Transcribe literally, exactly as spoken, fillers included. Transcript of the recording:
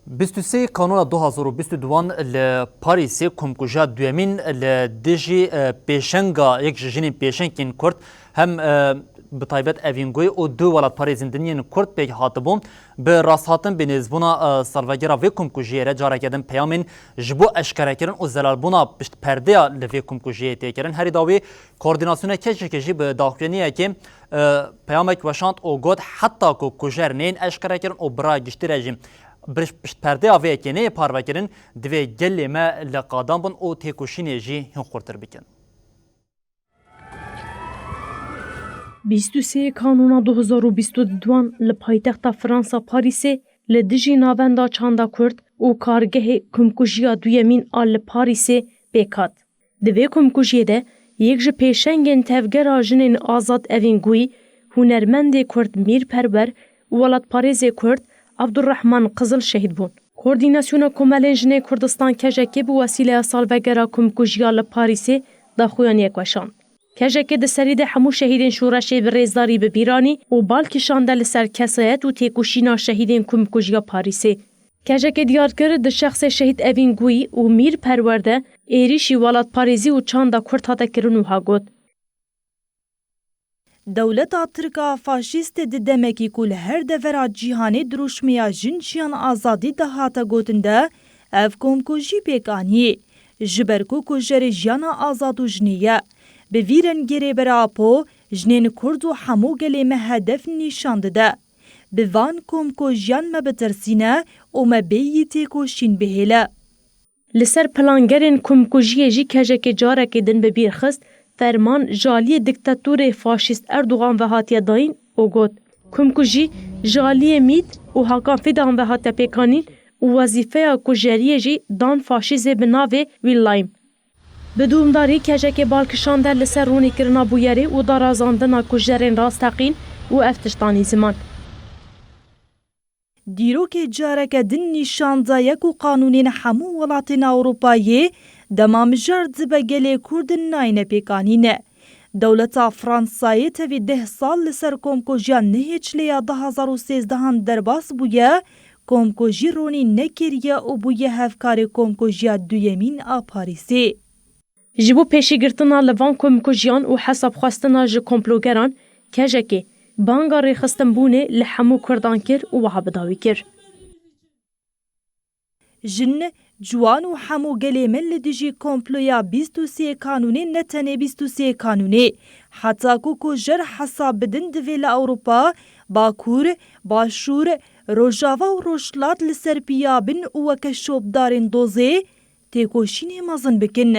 Bîst û sê Kanûna du hazar û bîst û duwan li Parîsê komkujiya duyemîn li dijî, e, pêşenga yek ji jinên pêşeng yên Kurd hem, e, bi taybet Evîn Guy û du welatparêzên din yên Kurd pêk hatibû. Bi rasthatin bi nêzbûna, e, salvegera vê komkujiyê re careke din peyamên ji bo eşkerekirin û zelalbûna piştperdeya li vê komkujiyê tê kirin. Herî dawî koordînasyona K Ş K jî bi daxuyaniyekê, e, peyamek weşand û got, heta ku kujer neyên eşkerekirin û bi raya giştî re jî Pişt-, piştperdeya vê yekê neyê parvekirin, divê gelê me li qadan bin û têkoşînê jî hin xurtir bikin. Bîst û sê Kanûna du hazar û bîst û duan li paytexta Fransa Parîsê li dijî Navenda Çanda Kurd û kargehê komkujiya duyemîn a li Parîsê pêk hat. Di vê komkujiyê de yek ji pêşengên Tevgera Jinên Azad Evîn Guy, hunermendê Kurd Mîr Perwer û welatparêzê Kurd Abdurrahman Qizil şehîd bûn. Koordînasyona Komelên Jinên Kurdistan K Ş K bi wesîleya salvegera komkujiya li Parîsê daxuyaniyek weşand. K Ş K di serî de hemû şehîdên şoreşê bi rêzdarî bi bîr anî û bal kişande li ser kesayet û têkoşîna şehîdên komkujiya Parîsê. K Ş K diyar kir, di şexsê şehîd Evîn Guy û Mîr Perwer de êrîşî welatparêzî û çanda Kurd hate kirin û ha got, Dewleta Tirk a faşîst di demekî ku li her devera cîhanê dirûşmeya jin jiyan azadî dihate gotin de ev komkujî pêk anî. Ji ber ku kujerê jiyana azad û jinê ye. Bi vî rengê Rêber Apo jinên Kurd û hemû gelê me hedef nîşan dide. Bi van komkujiyan me bitirsîne û me bêyî têkoşîn bihêle. Li ser plangerên komkujiyê jî K Ş K carekê din bi bîr xist, ferman ji aliyê diktatorê faşîst Erdogan ve hatiye dayîn û got, komkujî ji aliyê Mît û Hakan Fidan ve hate pêkanîn û wezîfeya kujeriyê jî dan faşîzê bi navê Wilhelm. Bi dûmdarî K Ş K bal kişande li ser ronîkirina bûyerê û darazandina kujerên rasteqîn û ev tiştanî ziman. Dîrokê careke din nîşan daye ku qanûnên hemû welatên Ewropayê dema mijar dibe gelê Kurd nayne pêkanîne. Dewleta Fransayê tevî deh sal li ser komkujiya nehê Çilê ya du hazar û sêzdehan derbas bûye, komkujî ronî nekiriye û bûye hevkarê komkujiya duyemîn a Parîsê. Ji bo pêşîgirtina li van komkujiyan û hesabxwestina ji komplogeran, K Ş K banga rêxistinbûnê li hemû Kurdan kir û wiha bi dawî kir. Jin, ciwan û hemû gelê me li dijî komploya bîst û sê Kanûnê, ne tenê bîst û sê Kanûnê, heta ku kujer hesab bidin divê li Ewropa, Bakur, Başûr, Rojava û Rojhilat li ser piya bin û weke şopdarên dozê têkoşînê mezin bikin.